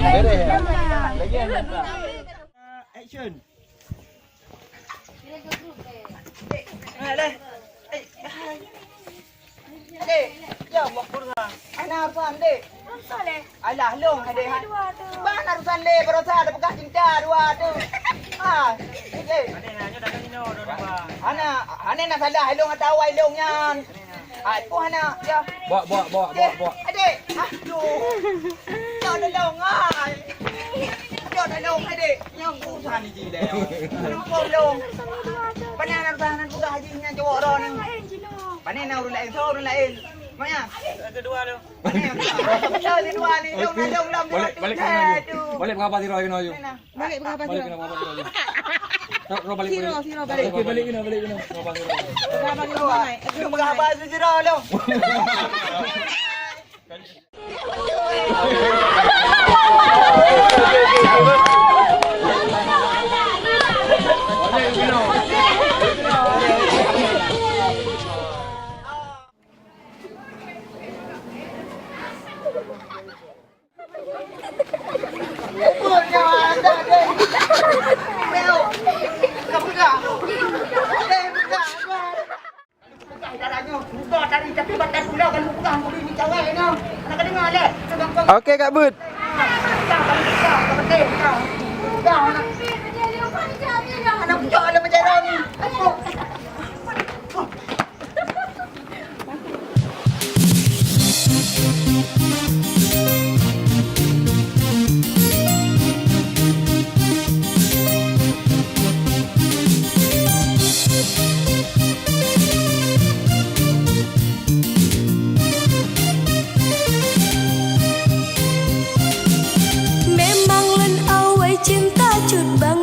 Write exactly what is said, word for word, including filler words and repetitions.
Beres, ya? Lagi ada tak? Action. Eh, leh. Eh, hai. Dek, ya Allah, Quran. Ana urusan, Dek. Urusan, leh? Alah, long, Dek. Urusan dua tu. Bang, urusan, Dek. Barosa ada bekas cinta dua tu. Ah, Dek. Mana, nyonya dah kena, dah, dah, Bang. Ana, ana nak salah, long atau awai long nyan. Hai, oh, anak, ya. Bok, bok, bok, bok, bok. Adik, aduh. Ya, tolong, hai. Ya, tolong, adik. Nyang susah ni, Ji, dah. Tolong, tolong. Pane na tahan buka haji nya cowok dah ni. Pane na urang lain, so urang lain. Maya. Kedua tu. Pane. Kedua ni, dong, dong, dong, dong. Balik, balik, balik. Aduh. Balik, mengapa sih, Roy, kena aju? Mana? Balik, mengapa sih, Roy? Balik, mengapa sih, Roy? Roy, Roy, balik, balik. Siro, balik, kena, balik, kena. Mengapa sih, Roy? Udah, balik, balik. Lu mengapa sih, Roy, lu? Oke, Kak Bud. Memang lôn awai cinta cut bang